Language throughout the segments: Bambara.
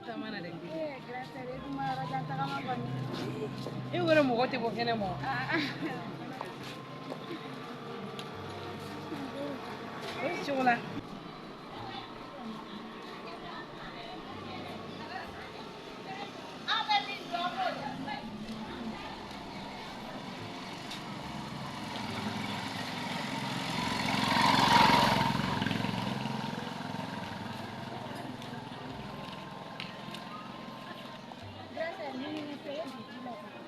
Taama na dɛ. Ee grand sœur, e dun ma yɔrɔ jan tagama kɔni. E yɛrɛ mɔgɔ tɛ bɔ kɛnɛ ma. O cogo la. Grand sœur, ni ni fɛ e bi ji la kɔni.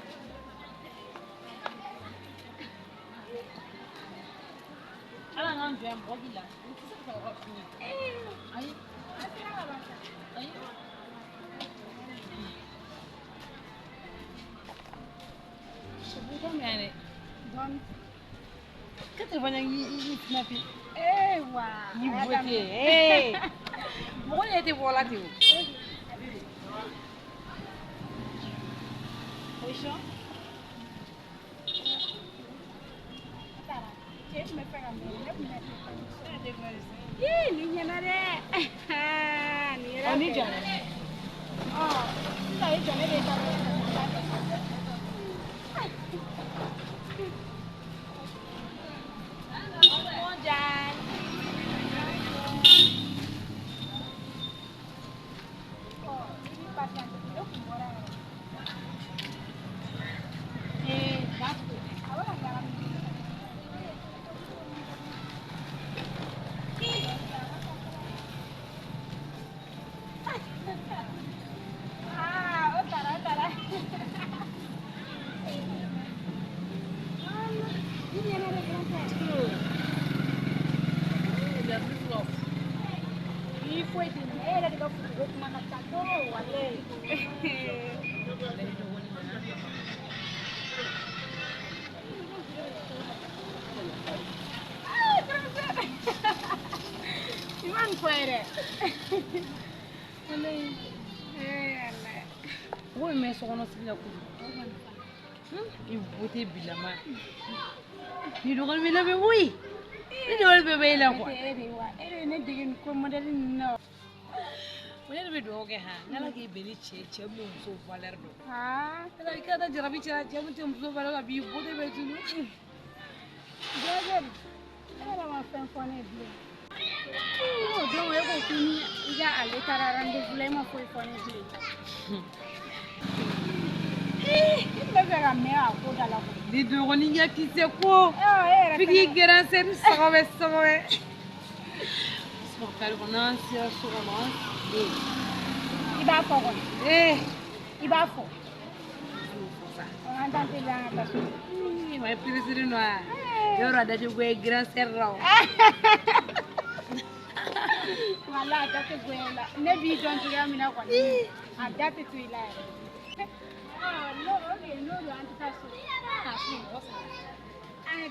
Ala k'an jɔ yan mɔgɔ k'i lafiya. N tɛ se ka yɔrɔ f'i ye. Ayi. An sera ka ban sa. Ayi. Ko min yan dɛ. Dɔɔni. Ka telefɔni y'i sinapi. Ee wa. Ni beauté. Ee. Mɔgɔ ɲɛ tɛ bɔ la ten o. Position. Cɛ tun bɛ fɛ ka mɛn, ne tun bɛ telefɔni. Ii, nin ɲɛna dɛ. Nin yɛrɛ. Ɔ ni jɔra. Ɔ, sisan i jɔ ne bɛ taa. Ɔ, i b'i patienter, ne kun bɔra yɛrɛ. Ee, ba tugu. A bɛ ka ɲagami. Ah, o taara, o taara. I ɲɛna dɛ, grand frère. Ni foyi tɛ nin ye, e yɛrɛ de ka foroko kuma ka ca trop walayi. Ah, grand frère. I ma nin fɔ yɛrɛ. Walayi. Eh, Ala. Mɔgɔ bɛ mɛn sokɔnɔ sigi la kojugu. I beauté bilama. Ni dɔgɔnin bɛ labɛn koyi. Ni dɔgɔnin bɛɛ bɛ e la quoi. E de wa, e de ye ne dege nin ko modèle ninnu na. O ne de bɛ dugawu kɛ han. N'Ala k'e bɛn ni cɛ ye, cɛ min bɛ muso valeur dɔn. Ah, Ala i ka taa jarabi cɛ la, cɛ min tɛ muso valeur dɔn, a b'i beauté bɛɛ tunu. Grand sœur, e yɛrɛ ma fɛn fɔ ne ye bilen. O don e ko k'i ni i ka ale taara rendez-vous la, e ma foyi fɔ ne ye bilen. I tun bɛ fɛ ka mɛn a ko da la koyi. Ni dɔgɔnin ɲɛ kisɛ ko. E yɛrɛ F'i k'i grand sœur sɔgɔbɛ sɔgɔbɛ. Sɔgɔ kari kɔnɔ n'an sera so kɔnɔ an sigilen. I b'a fɔ kɔni. Ee. I b'a fɔ. An y'o fɔ sa. An t'an teliya an ka taa so. Ii, ma ye pressé nɔ wa? Yɔrɔ a da tɛ goya grand sœur la o. Walayi a da tɛ goya i la. Ne b'i dɔn cogoya min na kɔni, a da tɛ to i la yɛrɛ. Ɔ, n'o o de n'o don an tɛ taa so. Mɔgɔ sara.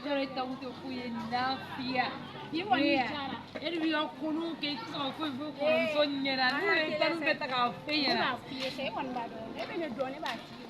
Yɔrɔ i ta kun tɛ foyi ye lafiya. Ni kɔni jara. E de b'i ka koninw kɛ i tɛ sɔn ka foyi fɔ kɔrɔmuso ɲɛna. N'u ye tanu bɛɛ ta k'a f'e Ne ɲɛna. b'a f'i ye sa, e kɔni b'a dɔn. Ne bɛ ne dɔn, ne b'a f'i ye.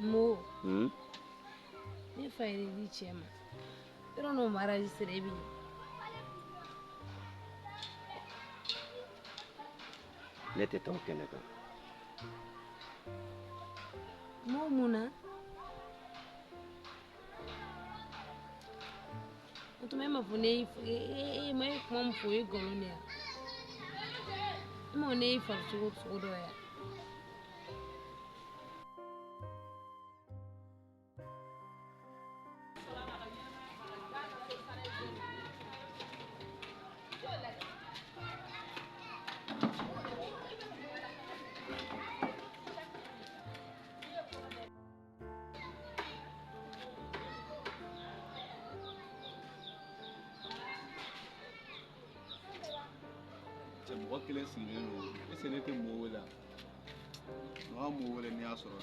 Mo. Ne fa ye di cɛ ma. Yɔrɔ n'o mariage sera e bɛ ɲɛ. Ne tɛ taa o kɛnɛ kan. N'o mun na? O tuma e ma fɔ ne e ma ye kuma min fɔ o ye nkalon de ye wa? E ma fɔ ne y'i farisogo sogo dɔ ye wa? Mɔgɔ kelen sigilen don ese ne tɛ mɔgɔ wele wa mɔgɔ mɔgɔ wele n'i y'a sɔrɔ.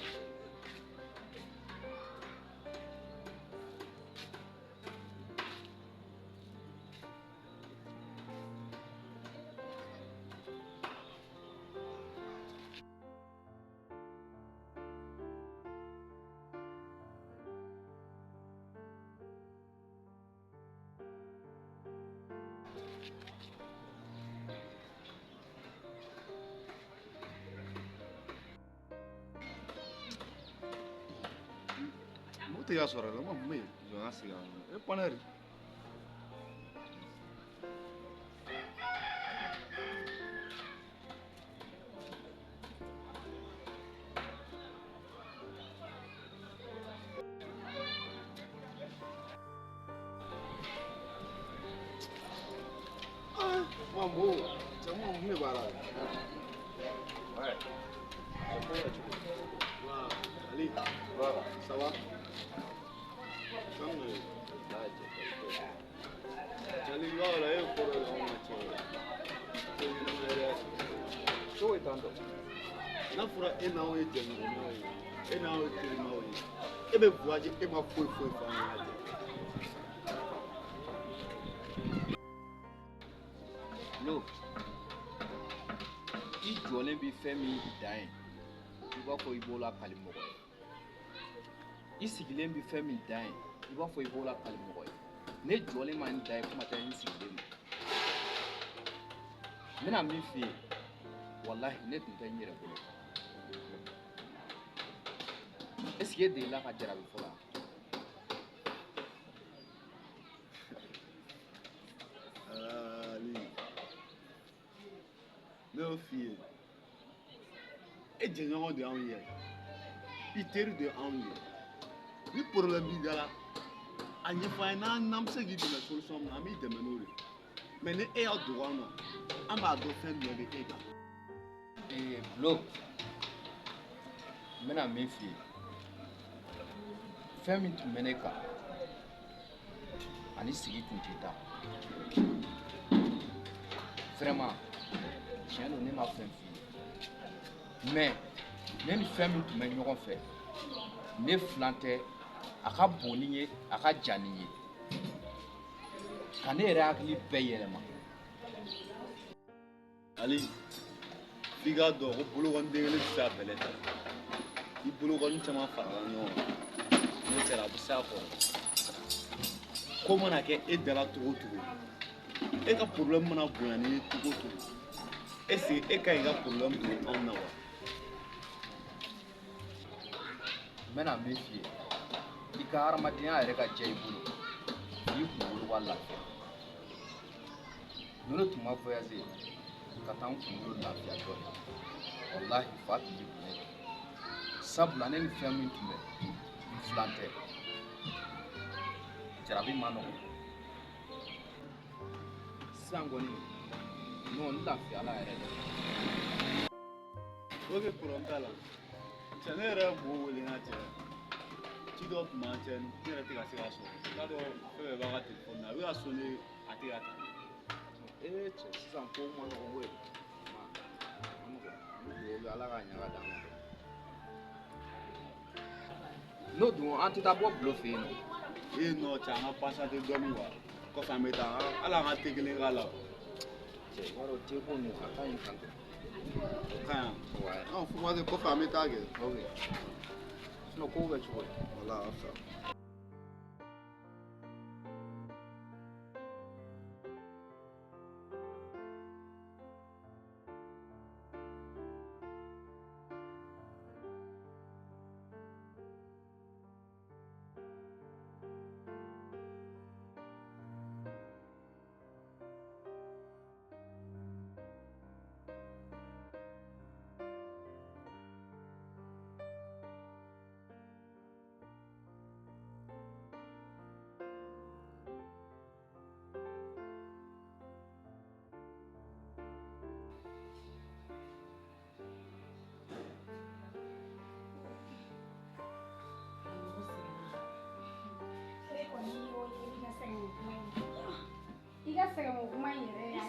Tɛ ka sɔrɔ la, ma mun bɛ yen jɔn ka sigi a e pɔnɛri. Ma mo cɛ ma mun de b'a la? Ouais. Wa Ali, ça va? Cogo tan tɔ. N'a fɔra e n'anw ye jɛɲɔgɔnmaw ye, e n'anw ye terimaw ye, e bɛ voyage e ma foyi foyi fɔ an ɲɛna. Lo, i jɔlen bɛ fɛn min dan ye, i b'a fɔ i b'o lakali mɔgɔ ye. I sigilen bɛ fɛn min dan ye, i b'a fɔ i b'o lakali mɔgɔ ye. Ne jɔlen ma n dan ye, kuma tɛ n sigilen ma. N bɛna min f'i ye, walahi ne tun tɛ n yɛrɛ bolo. Est-ce que e delila ka jarabi fɔlɔ? Ali, ne y'o f'i ye, e jɛɲɔgɔn de y'anw ye, i teri de y'anw ye. Ni problème b'i da la, a ɲɛfɔ an ye, n'an bɛ se k'i dɛmɛ solution min na, an b'i dɛmɛ n'o de ye. Mais ni e y'a dogo an na, an b'a dɔn fɛn jumɛn bɛ e kan. Bulo, n bɛna min f'i ye, fɛn min tun bɛ ne kan ani sigi tun tɛ taa. Vraiment, tiɲɛ don, ne ma fɛn f'i ye. Mais ne ni fɛn min tun bɛ ɲɔgɔn fɛ, ne filan tɛ, a ka bon ni ye, a ka jan ni ye. Ka ne yɛrɛ hakili bɛɛ yɛlɛma. Ali, f'i k'a dɔn ko bolokɔni den kelen tɛ se ka bɛlɛ ta. I bolokɔni caman farala ɲɔgɔn kan, n'o kɛra a bɛ se a kɔrɔ. Ko mana kɛ e dala cogo o cogo, e ka problème mana bonya n'i ye cogo o cogo, est ce que e ka ɲi ka problème don anw na wa? N bɛna min f'i ye, i ka hadamadenya yɛrɛ ka diya i bolo, k'i kunkolo ka lafiya. Ni ne tun ma voyager ka taa n kunkolo lafiya dɔɔnin, walahi fa tun bɛ bonya ye. Sabula ne ni fɛn min tun bɛ, n filan tɛ. Jarabi ma nɔgɔn. Sisan kɔni, non, n lafiyala yɛrɛ de. Ok, problème t'a la. Cɛ, ne yɛrɛ ye mɔgɔw wele n ka cɛ. Ci dɔ tun b'an cɛ, ne yɛrɛ tɛ ka se k'a sɔrɔ. I t'a dɔn fɛn bɛɛ b'a ka telefɔni na, a bɛ ka sonné, a tɛ ka ta. Ee cɛ, sisan kow ma nɔgɔn koyi. Ma nɔgɔn. An bɛ dugawu kɛ Ala k'a ɲɛ ka d'an ma. N'o dun, an tɛ taa bɔ Bulo fɛ yen nɔ. Ee non cɛ, an ka patienter dɔɔnin wa. Kɔfɛ an bɛ taa, hali an ka te kelen k'a la. Cɛ, i b'a dɔn te ko ninnu a ka ɲi kan tɛ. O ka ɲi. Ouais. Non, fo ma kɔfɛ an bɛ taa kɛ. Ok. Sinon kow bɛ cogo di? Wala, a fisa.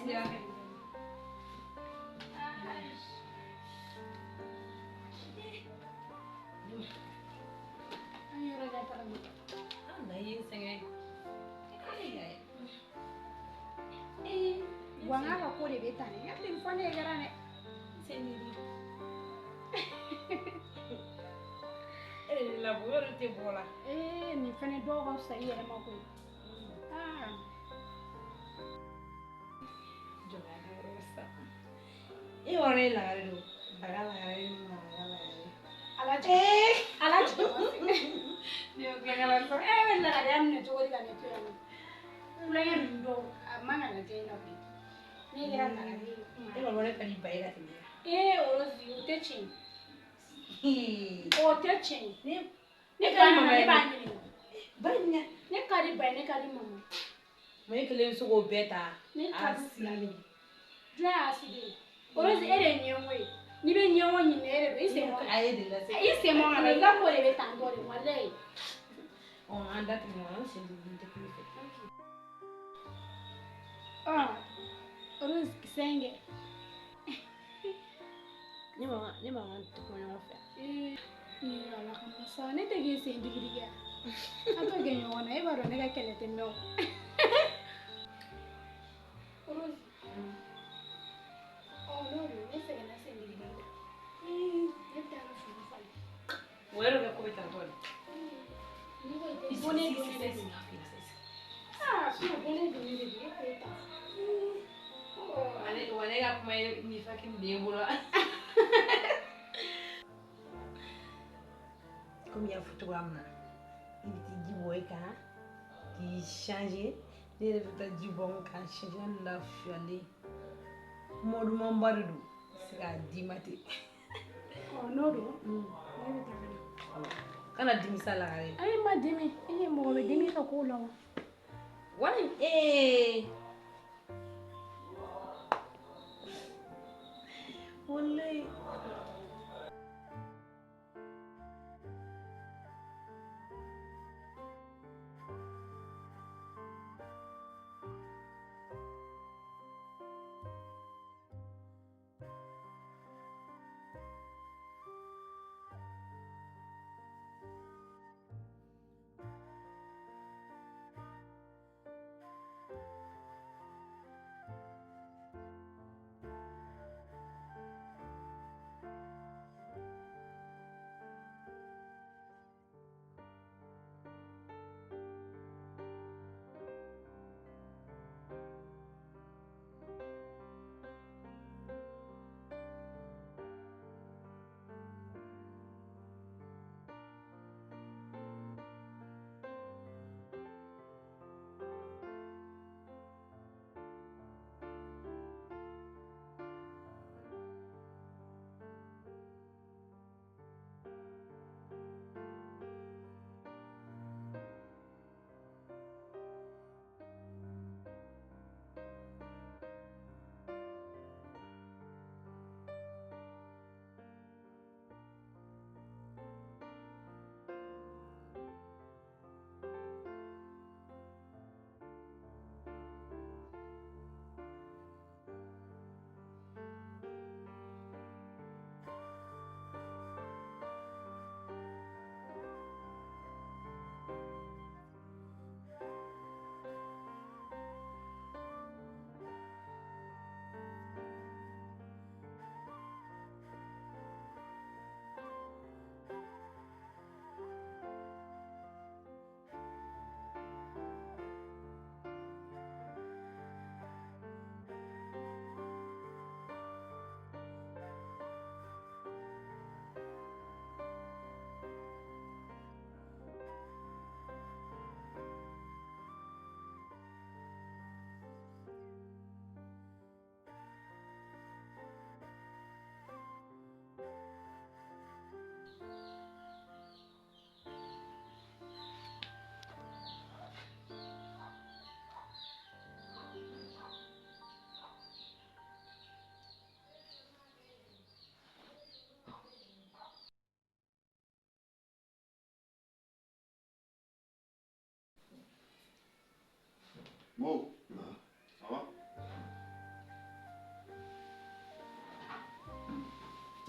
sera. An yɔrɔ jan taga min. An na ye n sɛgɛn. Ee, wa n ka ko de bɛ tan ne. Hakili nin fɔ ne ye kɛra dɛ. Sen de di. E de labɔ yɔrɔ tɛ bɔ la. Ee, nin fɛnɛ dɔw ka fisa i yɛrɛ ma koyi. Aa. Jɔn ka yɔrɔ sa. E yɔrɔ ye lagare don. Baga lagare ni maraka lagare. Ala cɛ. Ala cɛ. Ne y'o kɛ kala sɔrɔ. E bɛ lagareya minɛ cogo di ka ne to yan nɔ? Kulonkɛ ninnu dɔw a man ka na diya i la koyi. Ne kɛra lagare ye. E b'a dɔn ne ka di ba ye ka tɛmɛ. Ee, Orozi, o tɛ tiɲɛ. O tɛ tiɲɛ. Ne ka di mama ye, ne b'a ɲininka. Ba ɲininka. Ne ka di ba ye, ne ka di mama ye. Mɛ e kelen bɛ se k'o bɛɛ ta. Ne ka di fila de ye. Jɔn y'a si de ye? Orozi, e de ye ɲɛngo ye. N'i bɛ ɲɛngo ɲini e de don. I sen bɔ. A ye de lase. I sen bɔ ka na, i ka ko de bɛ tan tɔ de walayi. Ɔ an da tɛmɛ an sen don tɛ kulu fɛ. Ɔ Orozi kisɛ in kɛ. Ne ma an tɛ kuma ɲɔgɔn fɛ. Ee, Ala ka masa, ne tɛ k'e sen digi digi yan. An t'o kɛ ɲɔgɔn na, e b'a dɔn ne ka kɛlɛ tɛ mɛn o. Orozi. Ɔ n'o don, ne sɛgɛnna sen digi digi la. Ne bɛ taa n ka fini falen. O yɛrɛ bɛ ko bɛ tan tɔ de. N'i ko i tɛ bɔnɛ don ne de don. Aa, sinon bɔnɛ don ne de don, e k'o ta. Ale wa ne ka kuma ye ni fakiri de ye n bolo. Komi i y'a fɔ cogoya min na, i bɛ t'i ji bɔ i kan k'i changer. Ne yɛrɛ bɛ taa ji bɔ n kan changer n lafiyalen. Kuma dumanba de don, se k'a d'i ma ten. Ɔ n'o don, ne bɛ taa ka na. Kana dimi sa lagare. Ayi n ma dimi, e mɔgɔ bɛ dimi i ka kow la wa? Wali ee. Walayi.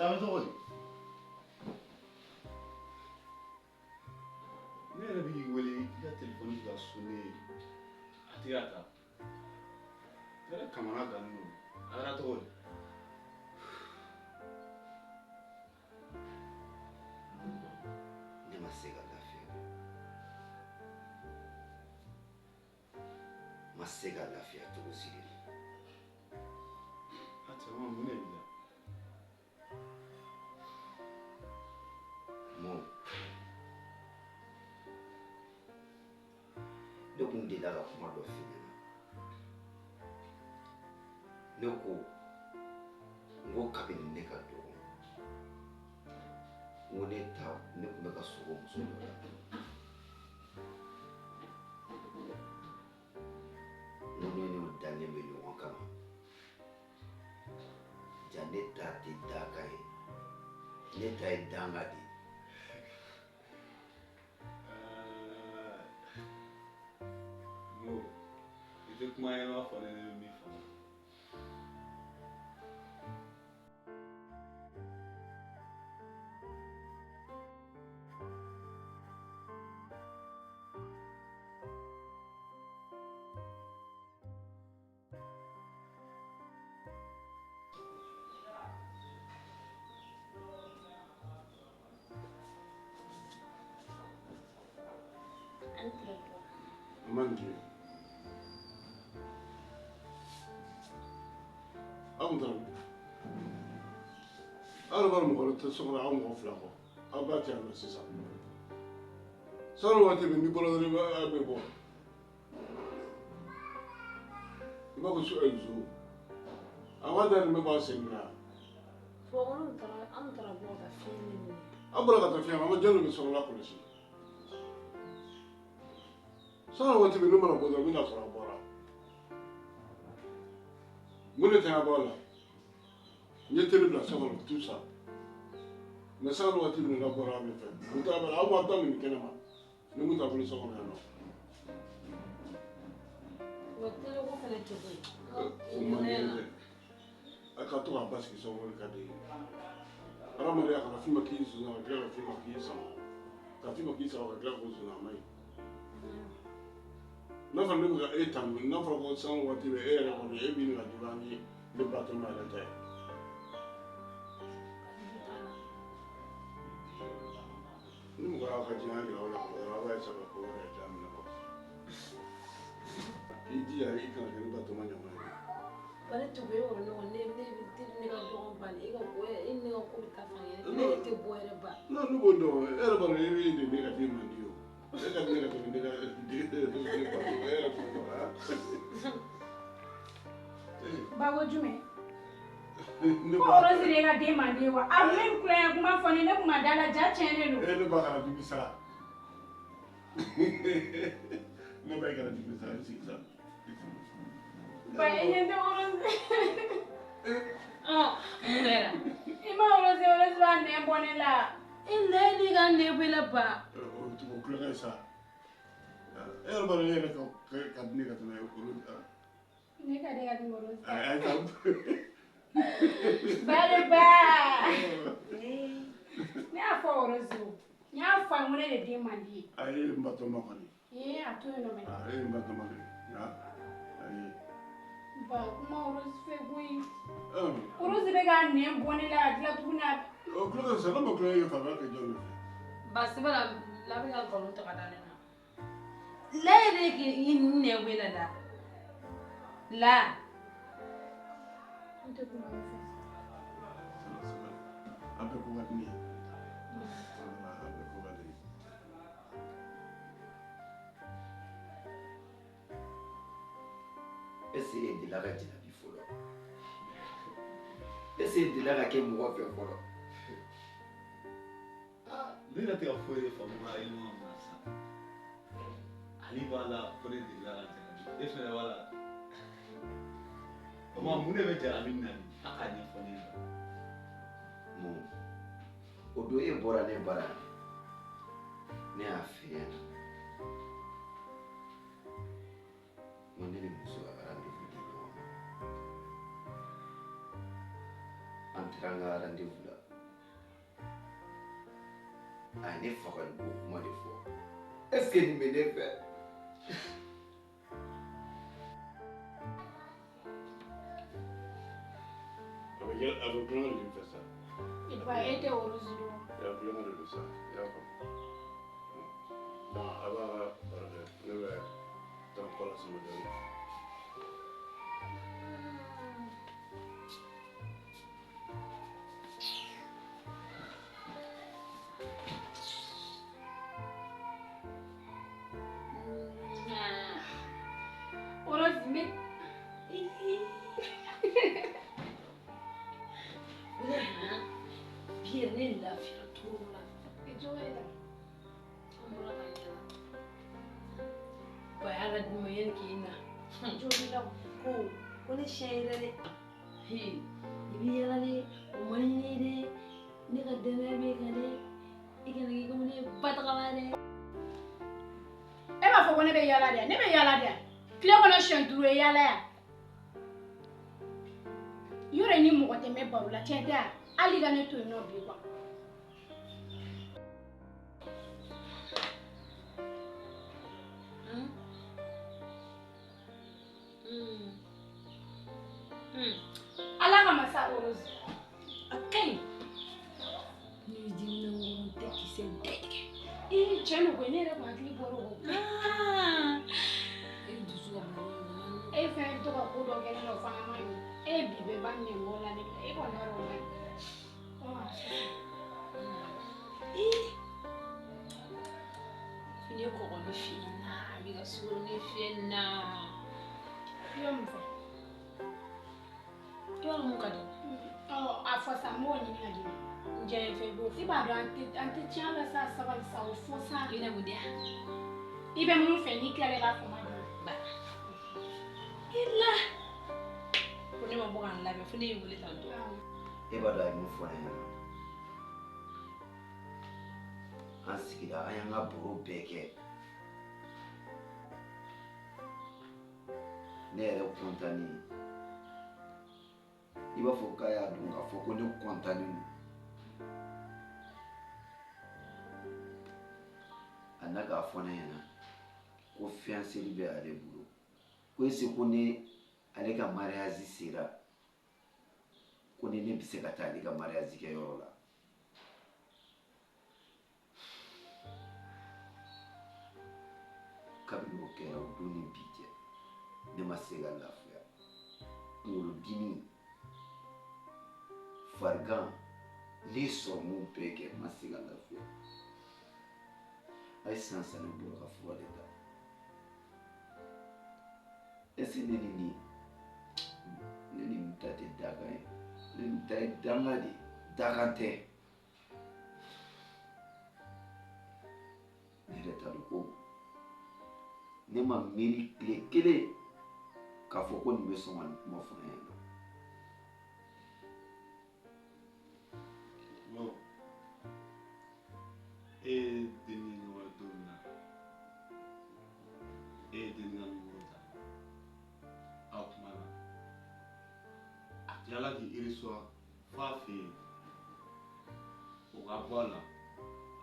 Cɛ a bɛ cogo di? Ne yɛrɛ bɛ k'i wele i ka telefɔni bɛ ka sonné a tɛ ka ta. Ne yɛrɛ kamana gannen don. A kɛra cogo di? Ne ma se ka lafiya. N ma se ka lafiya cogo si de la. A cɛ ma mun de b'i la? Mo, ne kun delila ka kuma dɔ f'i ɲɛna. Ne ko n ko kabini ne ka dɔgɔ, n ko ne ta ne kun bɛ ka sogo muso dɔ la. N ko ne n'o dalen bɛ ɲɔgɔn kama. Ja ne ta tɛ dakan ye, ne ta ye danga de ye. Mo, i tɛ kuma ɲɛnama fɔ ne ye ne bɛ min faamu. An tile bɔ. A man di. Aw kun taara min? Aw yɛrɛ b'a dɔn mɔgɔ wɛrɛ tɛ so kɔnɔ aw mɔgɔ fila kɔ. Aw b'a tɛ yan nɔ sisan. Sani waati min n'i bɔra dɔrɔn i b'a bɛ bɔ. I b'a ko so zo. A b'a daminɛ bɛ b'a sen na. Fɔ anw taara bɔ ka fiɲɛ de minɛ. Aw bɔra ka taa fiɲɛ ma, an ma jɔn de bɛ sokɔnɔla kɔlɔsi. Sani waati min ne mana bɔ dɔrɔn n bɛna sɔrɔ a bɔra. Mun de tɛ bɔ a la? N ye tele bila so kɔnɔ tout ça. Mais sani waati min na bɔra aw de fɛ. Mun t'a bɔ aw b'a daminɛ kɛnɛ ma. Ni mun t'a bolo so kɔnɔ yan nɔ. Wa tele ko fana tɛ koyi. O man di ye dɛ. A ka to k'a basigi so kɔnɔ ka di ye. Hadamadenya kana f'i ma k'i zon ka tila ka f'i ma k'i sama. Ka f'i ma k'i sama ka tila k'o zon a man ɲi. N'a fɔra ne bɛ ka e tanu n'a fɔra ko san waati bɛ e yɛrɛ kɔni e b'i ka juguya ni ne ba tɔma yɛrɛ ta ye. Ni mɔgɔ y'a ka diɲɛ yira aw la dɔrɔn aw b'a ye saba ko wɛrɛ daminɛ kɔ. I jija i kana kɛ ne ba tɔma ɲɔgɔn ye. Wa ne tugu e kɔni ne kɔni ne ka dɔgɔn ba e ka ko e ni ne ka ko bɛ taa fan kelen ne tɛ bɔ yɛrɛ ba. Non ne b'o dɔn e yɛrɛ b'a dɔn e bɛ de ne ka den man di o. E ka di ne ka tɛmɛ ne ka den ba tɔma e yɛrɛ b'o dɔn. Ba ko jumɛn? Ne Ko ba Rose de ka den man di ye wa? A ne kulonkɛ kuma fɔ ne kun ma da la ja tiɲɛnen don. E ne ba kana dimi sa. Ne ba e kana dimi sa i sigi sa. Ba e ɲɛ tɛ Rose. Ɔ mun kɛra? I ma Rose Rose b'a nɛn bɔ ne la. E nɛn n'i ka nɛn bɔ i la ba. O tugu kulonkɛ sa. E yɛrɛ b'a dɔn e yɛrɛ ka di ne ka tɛmɛ olu kan. Ne ka di ka tɛmɛ Rose kan. Ayi ayi. Ba de ba. Ne y'a fɔ Rose o. N y'a fɔ a ye ko ne de den man di ye. A ye n ba tɔma kɔni. Ee a to yen nɔ mɛ. A ye n ba tɔma kɔni. Nka ayi. Ba kuma Rose fɛ koyi. Rose bɛ ka nɛn bɔ ne la ka tila tuguni a. O kulonkɛ sa ne ma kulonkɛ kɛ fan bɛɛ kɛ jɔn de fɛ. Ba sɛbɛn la la bɛ ka nkalon ta ka da ne na. La yɛrɛ k'i nɛn bɔ i la la. La. N tɛ kuma i fɛ. A bɛɛ ko ka di ne ye. A bɛɛ ko ka di ne ye. Est-ce que e delila ka jalabi fɔlɔ? Est-ce que e delila ka kɛ mɔgɔ fɛ fɔlɔ? Ne yɛrɛ tɛ ka foyi de faamu ka Elima ma sisan. Ale b'a la ko ne delila ka jalabi e fɛnɛ b'a la. O ma mun de bɛ jalabi nin na nin? A k'a ɲɛfɔ ne ɲɛna. Mun? O don e bɔra ne bara yan. Ne y'a f'i ɲɛna. N ko ne ni muso ka rendez-vous di ɲɔgɔn ma. An taara an ka rendez-vous la. A ye ne fagali ko kuma de fɔ. Est ce que nin bɛ ne fɛ? A bɛ kulonkɛ de fɛ sa. Ba e tɛ Rose dɔn. A bɛ kulonkɛ de don sa, i y'a faamu. Donc a b'a ka baro kɛ, ne bɛ taa n kɔ la sama dɔɔnin. Rose ne. Bi yɛrɛ ne lafiyara cogo la. Cogo di tan? An bɔra ka yala. Ba y'a ka di ma yanni k'i na. Joli la ko ko ne siɲɛ yɛrɛ dɛ. I bɛ yala dɛ, o man ɲi ne dɛ. Ne ka danaya b'e kan dɛ. I kana kɛ komi ne ye batagama dɛ. E b'a fɔ ko ne bɛ yala dɛ, ne bɛ yala dɛ. Tile kɔnɔ siɲɛ 5 ye yala yan. Yɔrɔ ni mɔgɔ tɛ mɛn baro la, tiɲɛ tɛ wa? Hali i ka ne to yen nɔ bi kuwa. Ala kama sa Rose. A ka ɲi. N'i dimina n kɔrɔ n tɛ kisɛ bɛɛ tigɛ. Ii tiɲɛ don koyi, ne yɛrɛ kun hakili bɔra o kɔ. E dusu ka bon. E fɛnɛ bɛ to ka ko dɔ kɛ ne la o fana man ɲi. E ye bi bɛɛ ba minɛ mɔgɔ la ne e kɔni b'a dɔn o man ɲi. Fini ye kɔgɔ ni fiyɛ na, a b'i ka sukaro ni fiyɛ na. I bɛ mun fɛ? I b'a dɔn mun ka di? A fɔ sa, n b'o ɲini ka d'i ma. N diya ye fɛn i b'o fɔ. I b'a dɔn an tɛ tiɲɛ la sa, sabali sa, o fɔ sa. I bɛna mun di yan? I bɛ mun fɛ n'i tilala i b'a fɔ n b'a d'i ma. Ba. I la. Ko ne ma bɔ ka n labɛn fo ne y'i wele tantɔ. E b'a dɔn a ye mun fɔ ne ɲɛna? An sigira an y'an ka baro bɛɛ kɛ. Ne yɛrɛ kɔntannen. I b'a fɔ k'a y'a dɔn k'a fɔ ko ne kɔntannen don. A nana k'a fɔ ne ɲɛna ko fiancé bɛ ale bolo. Ko est-ce ko ne ale ka mariage sera ko ni ne bɛ se ka taa ale ka mariage kɛ yɔrɔ la. Kabini o kɛra o don ni bi cɛ, ne ma se ka lafiya. Kunkolodimi, farigan, ne ye sɔrɔmu bɛɛ kɛ n ma se ka lafiya. A ye san san ne bɔra ka fura de ta. Est-ce que ne ni nin ta tɛ dakan ye? Ne nin ta ye danga de ye, dakan tɛ. Ne yɛrɛ t'a dɔn ko ne ma miiri tile kelen k'a fɔ ko nin bɛ sɔn ka nin kuma fɔ ne ɲɛna. Bon, e ye den ye ɲɔgɔn ye don min na, e ye den ka nimoro ta, aw kumana. A tilala k'i reçoit f'a fɛ yen, o ka bɔ a la,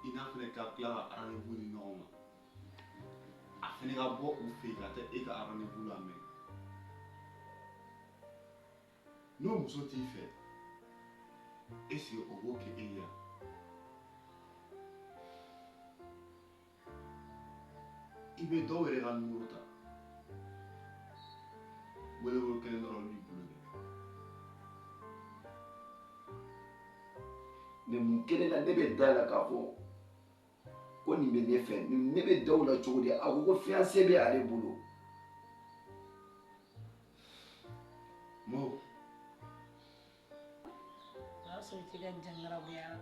i n'a fɛnɛ ka tila ka rendez-vous di ɲɔgɔn ma. A fɛnɛ ka bɔ u fɛ yen ka taa e ka rendez-vous lamɛn. N'o muso t'i fɛ, est-ce que o b'o kɛ e ye wa? I bɛ dɔw yɛrɛ ka nimoro ta, welewele kelen dɔrɔn olu b'i bolo kɛ. Mais mun kelen na ne bɛ da la k'a fɔ ko nin bɛ ne fɛ, ne bɛ da o la cogo di? A ko ko fiancé bɛ ale bolo. Mo. O y'a sɔrɔ i t'i ka jangarabuya la.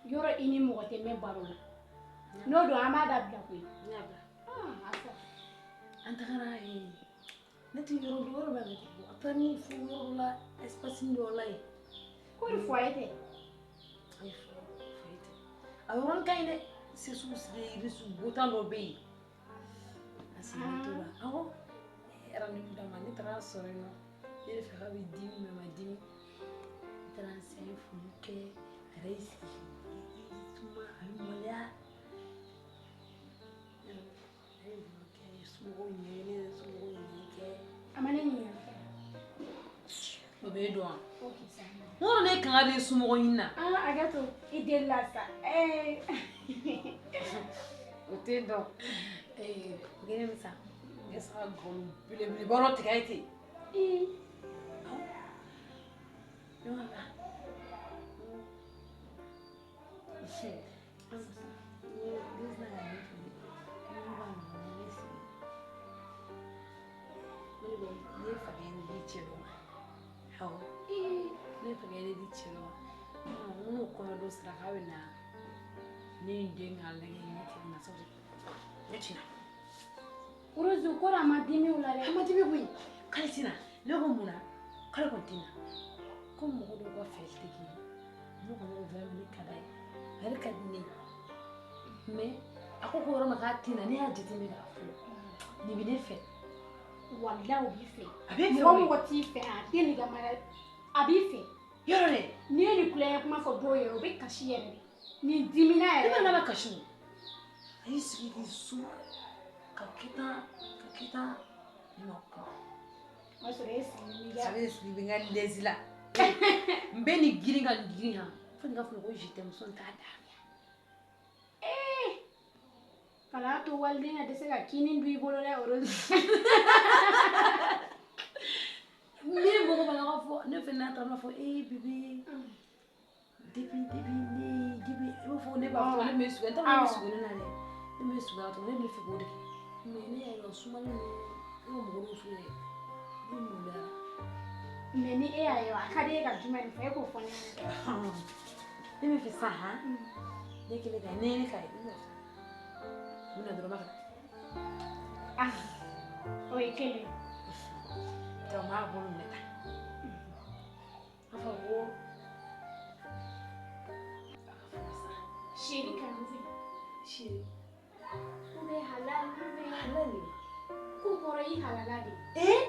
Yɔrɔ i ni mɔgɔ tɛ mɛn baro la. N'o don an b'a dabila koyi. Ne y'a bila. A fɔ. An tagara yen. Ne tɛ yɔrɔ dɔn, yɔrɔ bɛ a taara ni fo yɔrɔ dɔ la, espace dɔ la yen. Ko de foyer tɛ? Ayi, foyer tɛ. A yɔrɔnin ka ɲi dɛ. Sesu sigi botan dɔ bɛ yen. A sigilen t'o la. Awɔ. Ne ye rendez-vous d'a ma, ne taara sɔrɔ yen nɔ. Ne yɛrɛ fɛ k'a bɛ dimi mais a ma dimi. Ne taara n sigi foli kɛ, a yɛrɛ y'i sigi suma, a bɛ maloya. ɲininka ne yɛrɛ somɔgɔw ɲininka kɛ. A ma ne ɲininka. O b'e dɔn wa? Ok sa. N ko ne kan ka de somɔgɔ ɲini na. Ah, hakɛ to i delila sa. Ee. O tɛ dɔn. Ee, gɛrɛ min sa. Ne sera ka gɔlɔ belebeleba dɔ tigɛ ye ten. Ee. Ne ma la. Ne fakɛ ne di cɛ dɔ ma. Awɔ. Ne fakɛ ne di cɛ dɔ ma. N n'o kɔɲɔ don sera k'a bɛ na ne ni den k'a lajɛ ne tɛ na sabu ne tɛ na. Rose ko a ma dimi o la dɛ. A ma dimi koyi. K'ale tɛ na. Ne ko mun na? K'ale kɔni tɛ na. Ko mɔgɔ dɔw ka fɛ tɛ kelen ye. Ne kɔni ko vraiment ne ka d'a ye. A yɛrɛ ka di ne ye. Mais a ko ko yɔrɔ ma k'a tɛ na ne y'a jateminɛ k'a fɔ nin bɛ ne fɛ. Walahi o b'i fɛ. A b'e fɛ Mɔgɔ mɔgɔ t'i fɛ a tɛ n'i ka mara a b'i fɛ. Yɔrɔ dɛ. N'i ye nin kulonkɛ kuma fɔ dɔw ye o bɛ kasi yɛrɛ de. Nin dimina Ne yɛrɛ. ma n'a ma kasi o. A y'i sigi k'i su ka kɛ tan ka kɛ tan ne ma kuma. O y'a sɔrɔ e sigilen b'i ka. A bɛ sigi bɛ n ka lɛsi la. N bɛ nin girin ka nin girin han fo nin ka fɔ ko je t'aime son t'a da. Kana to waliden ka dɛsɛ ka kini dun i bolo dɛ Rose. Ni mɔgɔ b'a la fɔ ne fɛnɛ n'a taara b'a fɔ ee bébé depuis ne depuis i b'a fɔ ne b'a fɔ ne bɛ sugu n t'a dɔn ne bɛ sugu ne na dɛ ne bɛ sugu la ne bɛ fɛ k'o de kɛ mais ne y'a ye sumalen ninnu ne ka mɔgɔ dɔw sugu dɛ ne maloyara. Mais ni e y'a ye a ka di e ka jumɛn de fɔ e k'o fɔ ne ɲɛna. Ne bɛ fɛ sisan han ne kɛlen ka ne ka ye ne bɛ fɛ n bɛna dɔrɔn ka Ah, o ye kelen ye. Donc n b'a bolo minɛ tan a fɔ ko a ka fɔ sa. Chéri kanu fɛ. Chéri. Ou bien halal ou bien halal. K'o kɔrɔ i halala de. Ee.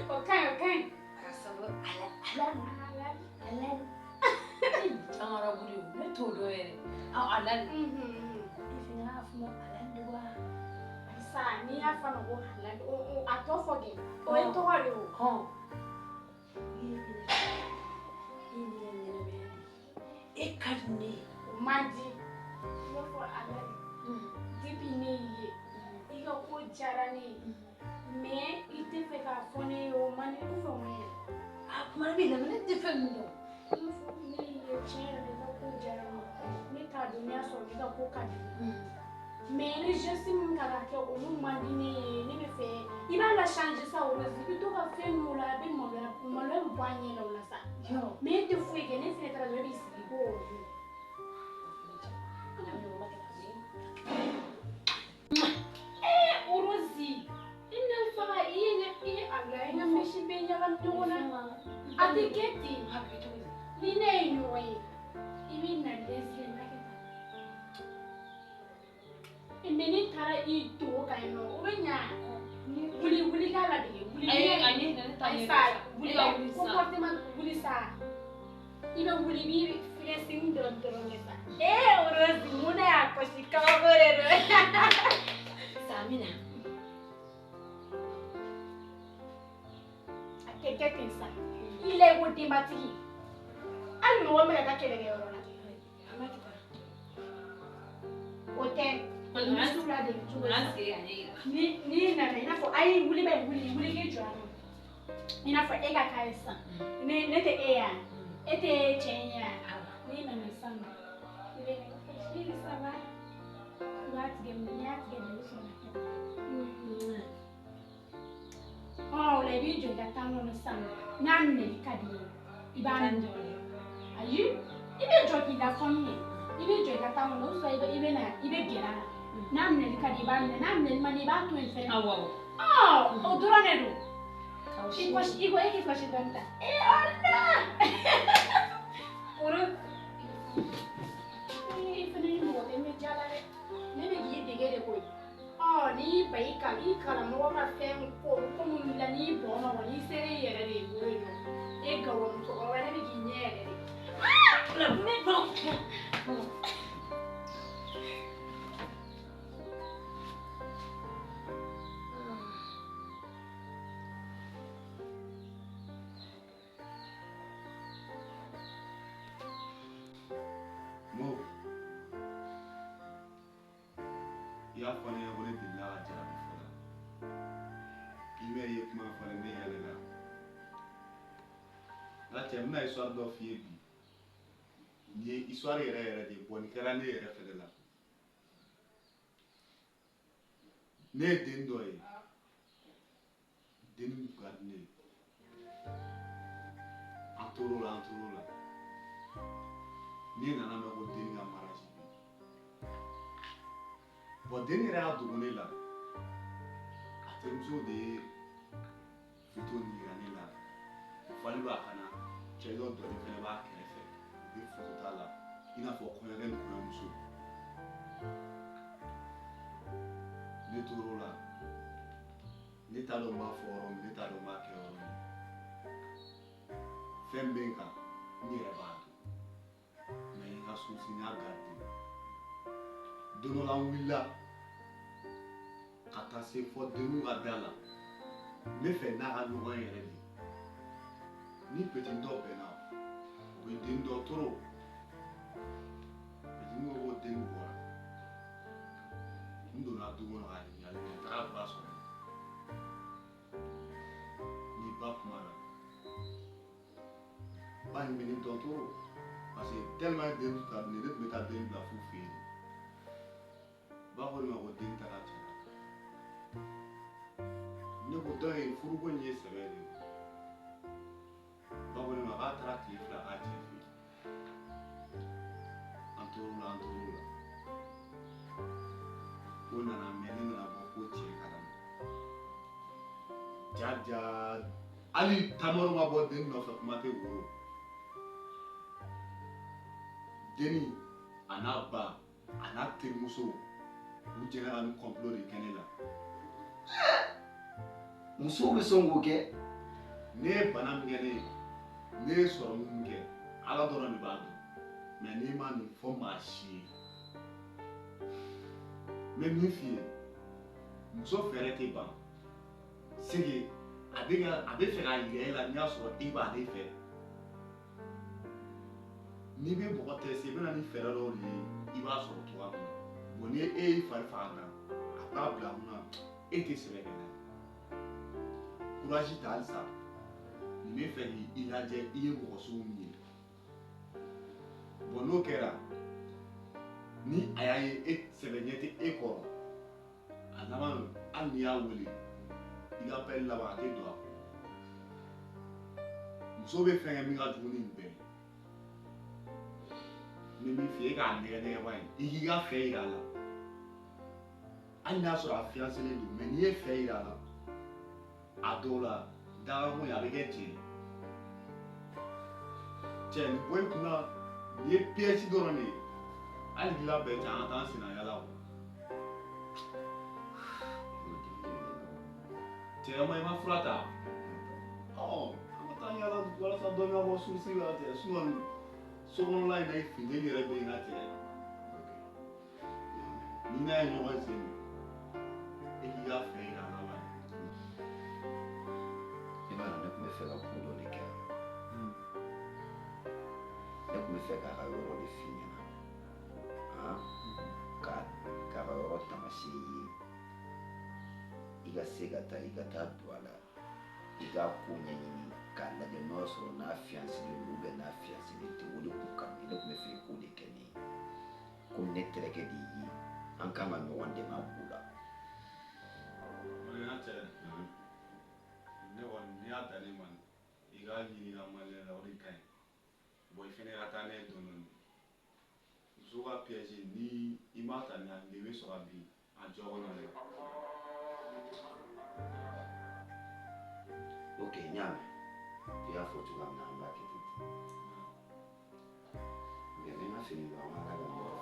O ka ɲi o ka ɲi. A ka sabu halal halal Halal. halal. An arabu de ne t'o dɔn yɛrɛ. Aw halal. I fɛnɛ y'a fɔ halal de wa. Sa n'i y'a fɔ a ma ko halal o a tɔ fɔ kɛ o ye tɔgɔ de ye o. Hɔn. I ye ne i ye ne ka ɲɛnamaya de. E ka di ne ye. O man di. I b'a fɔ halal. Depuis ne y'i ye i ka ko diyara ne ye mais i tɛ fɛ k'a fɔ ne ye o man di u fɛ o man ɲi. A kuma ne b'i lamɛn ne tɛ fɛn min dɔn. I b'a fɔ ne y'i ye tiɲɛ yɛrɛ la i ka ko diyara ne ye ne t'a dɔn n'i y'a sɔrɔ ne ka ko ka di ne ye. Mais ni geste min kan ka kɛ olu man di ne ye ne bɛ fɛ i b'a la changer sa o la i bɛ to ka fɛn min la a bɛ maloya maloya bɛ bɔ a ɲɛ la o la sa. Mais e tɛ foyi kɛ ne fɛnɛ taara dɔrɔn e b'i sigi ko o dun. Ee Rose i bɛna n faga i ye ne i ye a la i ka misi bɛɛ ɲagami ɲɔgɔn na a tɛ kɛ ten. A bɛ kɛ cogo di? Ni ne ye ɲɔgɔn ye i bɛ na lɛsi la kɛ tan. Mais n'i taara i dogo ka yen nɔ o bɛ ɲa wuli wuli k'a ladege wuli. Ayi ayi ne t'a ɲɛ sa wuli ka wuli sisan. Comportement wuli sa i bɛ wuli i b'i flexing dɔrɔn dɔrɔn kɛ sa. Ee Rose mun de y'a kɔsi kabako de don. Samina. A tɛ kɛ ten sa i la i ko denbatigi hali mɔgɔ min bɛ ka taa kɛlɛkɛyɔrɔ la. An b'a kɛ tan. O tɛ. Muso ladege cogo An sigi ka ɲɛ yira. Ni n'i nana i n'a fɔ a ye wuli bɛ wuli wuli k'i jɔ yan nɔ i n'a fɔ e ka k'a ye sisan ne tɛ e yan e tɛ cɛ in ye yan n'i nana sisan nɔ i bɛ chéri ça va i b'a tigɛ minɛ n'i y'a tigɛ minɛ i bɛ sɔrɔ ka kɛ tan. Ɔ o la i b'i jɔ i ka tan kɔnɔ sisan nɔ n'a minɛli ka di i ye i b'a minɛ ayi i bɛ jɔ k'i lafaamuya i bɛ jɔ i ka tan kɔnɔ o sɔrɔ i bɛ na i bɛ gɛrɛ a la. N'a minɛli ka di i b'a minɛ n'a minɛli man di i b'a to yen fɛnɛ. Awɔ. Ɔ o dɔrɔn de don. I kɔsi i ko e k'i kɔsi dɔɔni ta. Ee Ala. Oro. I fɛnɛ ni mɔgɔ tɛ n bɛ ja la dɛ. Ne bɛ k'i dege de koyi. Ɔ n'i y'i ban i ka i karamɔgɔ ka fɛn ko ko minnu la n'i bɔn ma kɔni i sera i yɛrɛ de ye bolo yen nɔ. E gawo musokɔrɔba ne bɛ k'i ɲɛ yɛrɛ de. Ne bɔn. y'a fɔ ne ɲɛna ko ne delila ka jarabi fɔlɔ. I mɛ i ye kuma fɔ ne yɛlɛla. Nka cɛ n bɛna histoire dɔ f'i ye bi. Nin ye histoire yɛrɛ yɛrɛ de ye, bon nin kɛra ne yɛrɛ fɛnɛ la. Ne ye den dɔ ye. Den min ka di ne ye. An tor'o la, an tor'o la. Ne nana mɛn ko den ka mariage bɛ yen. Bon den yɛrɛ y'a dogo ne la. A terimuso de ye photo nin yira ne la. Fali b'a kana, cɛ dɔ dɔlen fɛnɛ b'a kɛrɛfɛ. U bɛ photo ta la i n'a fɔ kɔɲɔkɛ ni kɔɲɔmuso. Ne tor'o la. Ne t'a dɔn n b'a fɔ yɔrɔ min, ne t'a dɔn n b'a kɛ yɔrɔ min. Fɛn bɛ n kan, n yɛrɛ b'a dɔn. Mais n ka souci n y'a garder. Don dɔ la n wulila ka taa se fɔ denninw ka da la. N bɛ fɛ n'a ka ɲɔgɔn yɛrɛ de. Ni petit dɔ bɛnna, o bɛ den dɔ toro. Petit ko ko den bɔra. N donna du kɔnɔ ka ɲininkali kɛ, n taara ba sɔrɔ yen. Ni ba kumana, ba in bɛ ne dɔn toro. Parce que tellement den tun ka di ne ye, ne tun bɛ taa den bila f'u fɛ yen. Ba ko ne ma ko den taara cɛ la. Ne ko dɔn in furuko in ye sɛbɛ de ye. Ba ko ne ma k'a taara tile 2 k'a cɛ fɛ yen. An tor'o la, an tor'o la. Ko nana mɛn, ne nana bɔ ko cɛ kalama. Ja ja, hali tamaro ma bɔ den nɔfɛ, kuma tɛ woro. Denni a n'a ba a n'a terimuso u jɛra ka nin complot de kɛ ne la. Musow bɛ sɔn k'o kɛ. Ne ye bana min kɛ ne ye, ne ye sɔrɔ min kɛ, Ala dɔrɔn de b'a dɔn. Mais n'i ma nin fɔ maa si ye, n bɛ min f'i ye, muso fɛɛrɛ tɛ ban. Sege a bɛ fɛ k'a yira e la n'i y'a sɔrɔ e b'ale fɛ. N'i bɛ mɔgɔ tɛse, i bɛ na ni fɛɛrɛ dɔw de ye, i b'a sɔrɔ cogoya min na. Bon ni e y'i fari faga kan, a b'a bila kunna, e tɛ sɛbɛ kɛ n'a ye. Courage ta halisa. Nin bɛ fɛ k'i lajɛ i ye mɔgɔ sugu min ye. Bon n'o kɛra, ni a y'a ye e sɛbɛ ɲɛ tɛ e kɔrɔ, a laban hali n'i y'a wele, i ka appel laban a tɛ don a kɔnɔ. Muso bɛ fɛn kɛ min ka jugu ni nin bɛɛ ye. N bɛ min f'i ye, e k'a nɛgɛ nɛgɛ ba ye, i k'i ka fɛ yira a la. Hali n'a sɔrɔ a fiancé don, mais n'i ye fɛ yira a la, a dɔw la dagako in a bɛ kɛ tiɲɛ ye. Cɛ nin bɔ i kunna, nin ye piège dɔrɔn de ye. Hali k'i labɛn cɛ, an ka taa an senna yala o. Cɛ i ma fura ta? Ɔ an ka taa yala walasa dɔ ka bɔ souci la cɛ, sinon so kɔnɔla in na i funteni yɛrɛ bɛ yen ka cɛ. Ni n'a ye ɲɔgɔn sen, e k'i ka fɛ yira a la wa. I b'a dɔn ne tun bɛ fɛ ka ko dɔ de kɛ. Ne tun bɛ fɛ k'a ka yɔrɔ de f'i ɲɛna. K'a ka yɔrɔ taamasiyɛn ye. I ka se ka taa, i ka taa don a la. I k'a ko ɲɛɲini k'a lajɛ n'o y'a sɔrɔ n'a fiancé don ou bien n'a fiancé tɛ, o de kun ka di ne tun bɛ fɛ i k'o de kɛ ne ye. Komi ne terikɛ de y'i ye, an kan ka ɲɔgɔn dɛmɛ a ko la. O cɛ, ne kɔni n'i y'a dan ne ma, i k'a ɲini ka maliyɛn la, o de ka ɲi. Bon i fɛnɛ ka taa n'a ye dɔɔni dɔɔni. Muso ka piège ni i m'a ta ni hakili ye, i bɛ sɔrɔ ka bin a jɔ kɔnɔ dɛ. Ok, n y'a mɛn. I y'a fɔ cogoya min na, an b'a kɛ ten. Mais n bɛ n ka fini don, an ka taa ka yɔrɔ